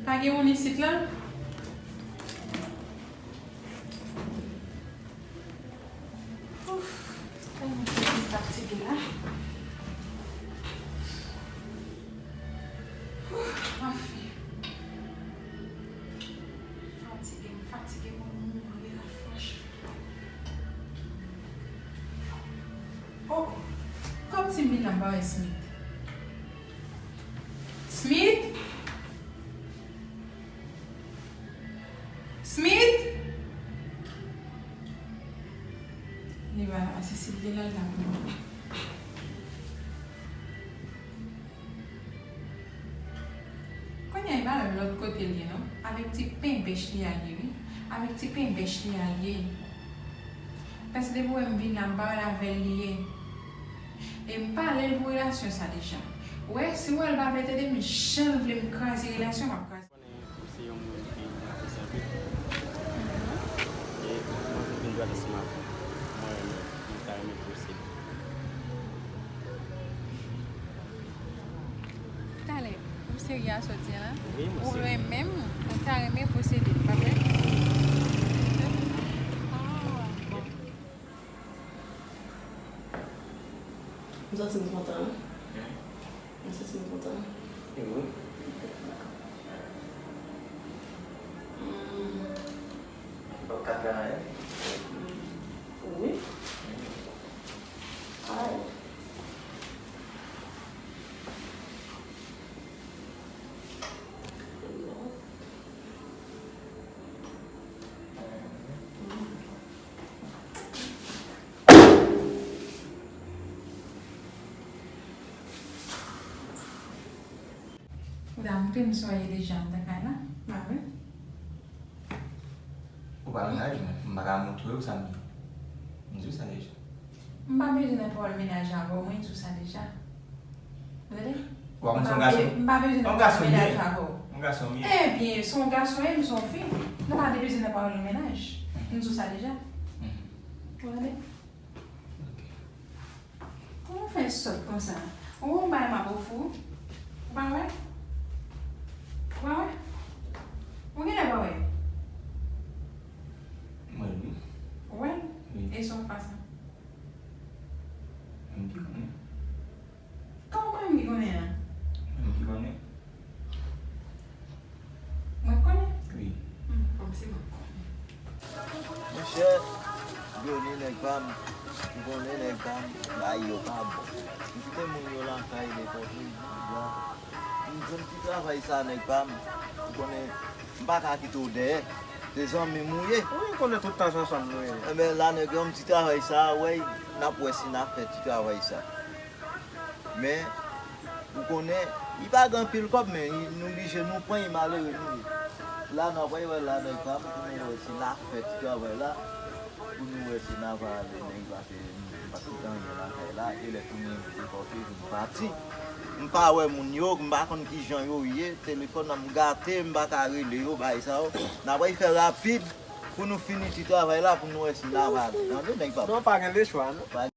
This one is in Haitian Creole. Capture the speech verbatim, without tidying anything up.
Pa gen moun isit la? Ouf, tèlman fatige la. Ouf, anfen. Fatige, m fatige, mwen mouri la, franchman. Oh, kòmsi m vin la, m pa wè Smith. Smith? Smith? Li pa la, se si l te la, l t ap mouri. Kounye a, e pa lòt kote l ye, non. Avèk ti pen bèch li a l ye, wi. Avèk ti pen bèch li a l ye. Paske depi w wè m vin la, m pa wè l avè l li ye. E m pale l pou relasyon sa deja. Ou wè, si w wè l pa vle tande m, jan l vle m kraze relasyon, m ap kraze. Konnen ou se yon moun ki m apresye anpil. E mwen vin jwenn ansanm avè w. Mwen renmen, mwen ta renmen posede. Talè, ou serye a sa w di a la? Wi, mwen serye. Ou renmen m, mwen ta renmen posede, pa vre? Ah, bon. M santi m kontan. M santi m kontan. E wi. Hmm. Ou p ap ka fè anyen? Wi. Ay. Ou ta montre m sa w ye deja anndan kay la, pa vre? Ou pa mennaj mwen, m pa ka montre w sa m ye. M di w sa deja. M pa bezwen nan pawòl mennaj avè w, mwen di w sa deja. Ou tande? Ou pa konn se yon gason? M pa bezwen nan pawòl mennaj avè w. Yon gason m ye. Ebyen, se yon gason e m se yon fi. Nou pa te bezwen nan pawòl mennaj. M di w sa deja. Ou tande? Ok. Kòman w fè sòt konsa? Ou wè yon bagay m ap ofri w? Ou pa wè? Ou pa wè? Ou genlè pa wè? Mwen wi. Ou wè? Wi. E sa w fè sa? Mwen ki konnen. Kòman mwen ki konnen an? Mwen ki konnen. Mwen konnen? Wi. Hmm, kòmsi mwen konnen. Monchè, Johnny nèg pa m, ou konnen nèg pa m, bagay yo pa bon. M kite moun yo lakay nenpòt ki jan. M jwenn ti travay sa nèg pa m, ou konnen m pa ka kite w dèyè. Se zanmi m ou ye. Wi, m konnen tout tan se ansanm nou ye. Enben la nèg yo, m ti travay sa, wè, n ap wè si n a fè ti travay sa. Men, ou konnen, li pa gen anpil kòb, men li, nou blije, nou pran, li malere nou ye. La, n ap wè la nèg pa m, pou nou wè si n a fè ti travay la, pou nou wè si n a va ale, nèg, paske m pa t gen anyen lakay la, e lè kounye a m te fòse vin pati. M pa wè moun yo, m pa konn kijan yo ye, telefòn nan m gate, m pa ka rele yo, bagay sa yo. N ap wè fè rapid pou nou fini ti travay la, pou nou wè si n a va ale. Tande, nèg pa m. Non, pa gen lechwa, non.